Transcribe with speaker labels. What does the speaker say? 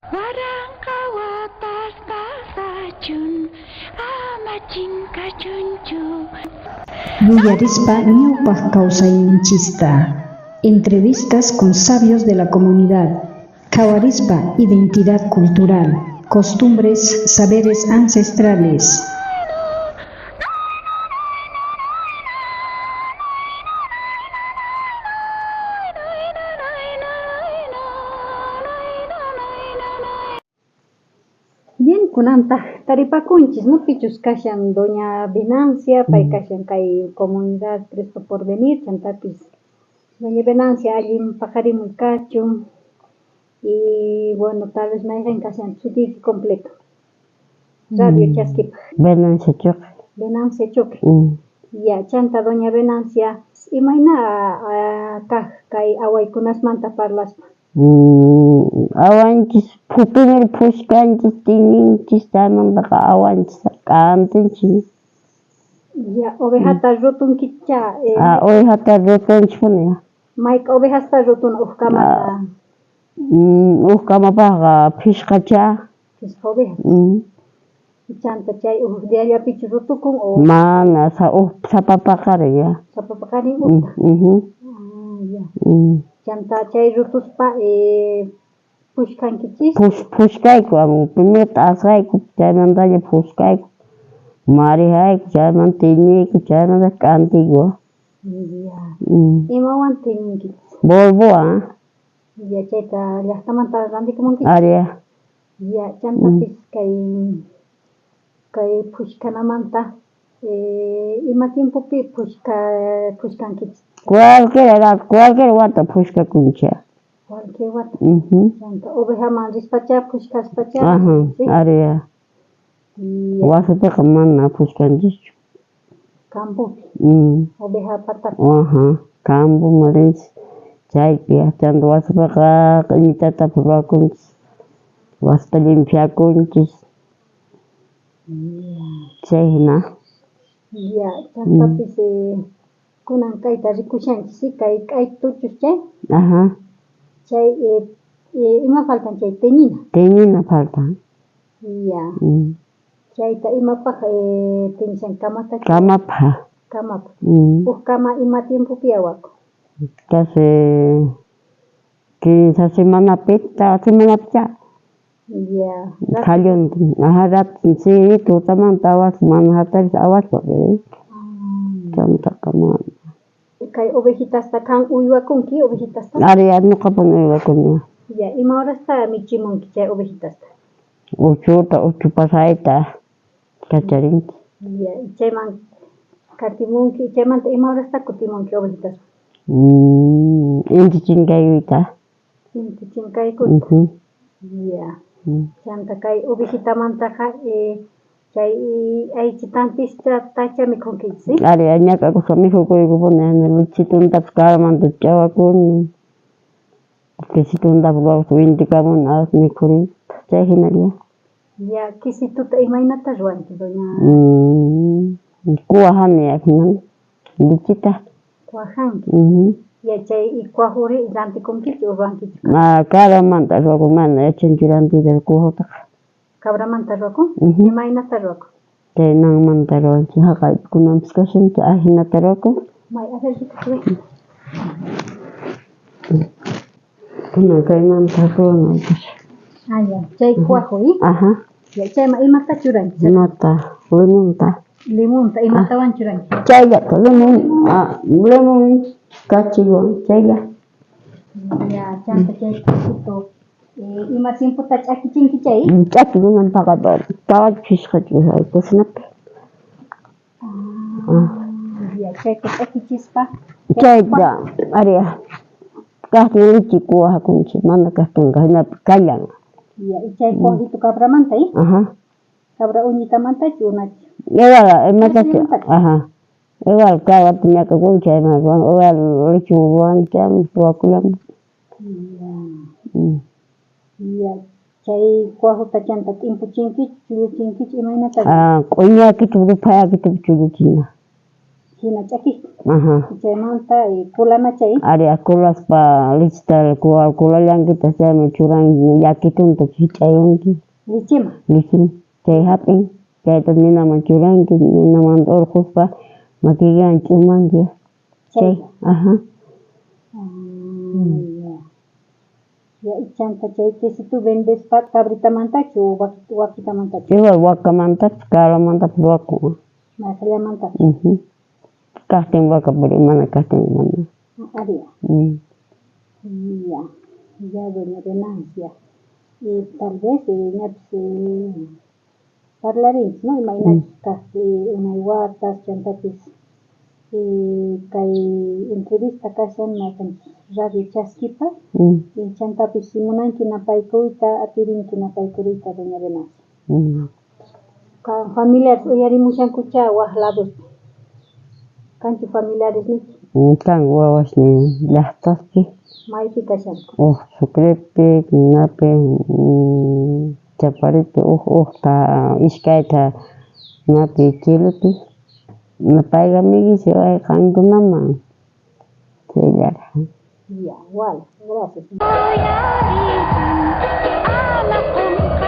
Speaker 1: Waranqa watas pasachun, ama chinkachunchu.
Speaker 2: Yuyarispa ñawpaj kawsayninchista. Entrevistas con sabios de la comunidad. Qhawarispa identidad cultural, costumbres, saberes ancestrales.
Speaker 3: Bien, kunantaj taripakunchis, no? Pichus kashan doña Venancia, pay kashan kay comunidad Cristo por Venir, chantapis doña Venancia allin paqarimuy kachun y bueno, tal vez mayqen kashan sutiyki completo. Radio Chaskipaj.
Speaker 4: Venancia Choque.
Speaker 3: Venancia Choque. Ya, chanta doña Venancia, imayna kaj kay awaykunasmanta parlaspa?
Speaker 4: Awanchis primero phushkanchis tiñinchis chaymantaqa awanchis k'antinchis.
Speaker 3: Ya, ovejata rutunkichá.
Speaker 4: Ah, ovejata rutunchispuni.
Speaker 3: Mayk'a ovejasta rutuna uj kamata?
Speaker 4: Uj kamapajqa phishqachá.
Speaker 3: Phishqa ovejas. Chanta chay uj diallapichu rutukun o?
Speaker 4: Mana, uj sapa paqarin ya.
Speaker 3: Sapa paqarin ujta. Ah, ya. Chanta chay rutuspa phushkankichis?
Speaker 4: Phushkayku, primero t'asqayku, chaymantaña phushkayku, marejayku, chaymanta tiñiyku, chaymanta k'antiyku.
Speaker 3: Ya. Imawan tiñinkichis?
Speaker 4: Bolbowan.
Speaker 3: Ya, chayta llajtamanta rantikamunkichis?
Speaker 4: Ari.
Speaker 3: Ya, chantapis kay phushkanamanta ima tiempopi phushkankichis?
Speaker 4: Cualquier edad, cualquier wata phushkakunchis.
Speaker 3: Cualquier wata. Chanta ovejaman rispachá, phushkaspachá.
Speaker 4: Ajá, ari. Wasipiqa mana phushkanchischu.
Speaker 3: Campopi. Oveja patapi.
Speaker 4: Ajá, campoman rinchis. Chaypi chanta wasipiqa q'eñitatapas ruwakunchis, wasita limpiakunchis. Chay hina.
Speaker 3: Ya, chantapis kunan kayta rikushanchis, kay k'aytuchus chay?
Speaker 4: Ajá.
Speaker 3: Chay ima faltan chay teñina?
Speaker 4: Teñina faltan.
Speaker 3: Ya. Chayta imapaj teñishan kamata?
Speaker 4: Kamapaj.
Speaker 3: Kamapaj. Uj kama ima tiempopi awakun?
Speaker 4: Casi kinsa semanapi, tawa semanapichá.
Speaker 3: Ya.
Speaker 4: Qhalluntin. Ajá, rato, sí, tutamanta awaspa, mana hatarispa awaspa. Chantaqa mana.
Speaker 3: Kay ovejitasta kan uywakunki ovejitasta?
Speaker 4: Ari, ñuqapuni uywakuni.
Speaker 3: Ya, ima horasta michimunki chay ovejitasta?
Speaker 4: Uchuta, uchu pasayta kacharinchis.
Speaker 3: Ya, chayman katimunki, chaymanta ima horasta kutimunki ovejitaswan?
Speaker 4: Inti chinkaykuyta.
Speaker 3: Inti chinkaykuyta. Ya. Chanta kay ovejitamantaqa chay aychitanpis tacha mikhunkichis?
Speaker 4: Ari, ñak'akuspa mikhukuykupuni, lichituntapas karamanta ch'awakuni. Quisituntapas ruwakuspa wintikamuni mikhuriyta, chay hinalla.
Speaker 3: Ya, quisituta imaynata ruwanki, doña?
Speaker 4: Kuwajani ajinata, lichita.
Speaker 3: Kuwajanki. Ya, chay kuwajuri rantikunkichu o ruwankichu?
Speaker 4: Ah, cabramanta ruwakun, mana yachanchu rantiyta kuwajutaqa.
Speaker 3: Cabramanta ruwakun? Imaynata ruwakun?
Speaker 4: Chay nanmanta ruwanchik, haqaypi kunanpis kashan, ajinata ruwakun.
Speaker 3: May, a ver, rikuchiway.
Speaker 4: Kunan kaymanta ruwanay kashan.
Speaker 3: Ah, ya, chay kuwaju, ¿eh?
Speaker 4: Ajá.
Speaker 3: Ya, chayman imata churanki?
Speaker 4: Imata, limonta.
Speaker 3: Limonta, imatawan churanki?
Speaker 4: Chayllata, limón, limón, kachiwan, chaylla.
Speaker 3: Ya, chanta chay quesito, ima tiempota ch'akichinki chay?
Speaker 4: Ch'aki kunan paqata, tawa phishqa cocinapi.
Speaker 3: Ya, chayta ch'akichispa.
Speaker 4: Chayta, ari, kajtin lichi kuwajakunchis, mana kajtinqa jinapi kallan.
Speaker 3: Ya, y chay cuajito cabramanta, ¿eh?
Speaker 4: Ajá.
Speaker 3: Cabra uñitamantachu unachu?
Speaker 4: Igual, imatachu, ajá. Igual cabrata ñak'akunchis, chayman igual lichi ruwanchis, chayman ruwakullanman.
Speaker 3: Ya. Ya, chay cuajuta chanta t'impuchinkichu, chulluchinkichu, imaynata?
Speaker 4: Ah, q'uñakitu, ruphayakitupi chulluchina.
Speaker 3: Jina ch'akijtin. Chaymanta kulana chay.
Speaker 4: Ari, kulaspa lichita kulallankitaj chayman churanki yakitunta jich'ayunki.
Speaker 3: Lichiman.
Speaker 4: Lichiman. Chay jap'in, chayta ninaman churanki, ninamanta orqhospa makiykiwan ch'umanki. Chay, aja.
Speaker 3: Ya, chanta chay quesito vendespa cabritamantachu o wakitamantachu?
Speaker 4: Igual wakamantapis cabramantapis ruwakun.
Speaker 3: Mayqellamantapis.
Speaker 4: Kajtin waka, pero mana kajtin mana.
Speaker 3: Ari. Ya, ya doña Venancia. Y tal vez ñapis parlarinchis, ¿no? Imaynachus kaj unay watas, chantapis kay entrevista kashan mayqenchus radio Chaskipa. Y chantapis si munanki napaykuyta, atirinki napaykuriyta doña Venancia. Kan familiares uyarimushankuchá waj ladospi. Kanchu familiares niyki?
Speaker 4: Kan wawasniy llajtaspi.
Speaker 3: Maypi kashanku?
Speaker 4: Uj Sucrepi, napi Chaparipi, uj ujta iskayta napi Chilepi. Payqa amiguisy qankunaman chayllaraj.
Speaker 3: Ya, wala, gracias.
Speaker 1: Uyarisun, ama.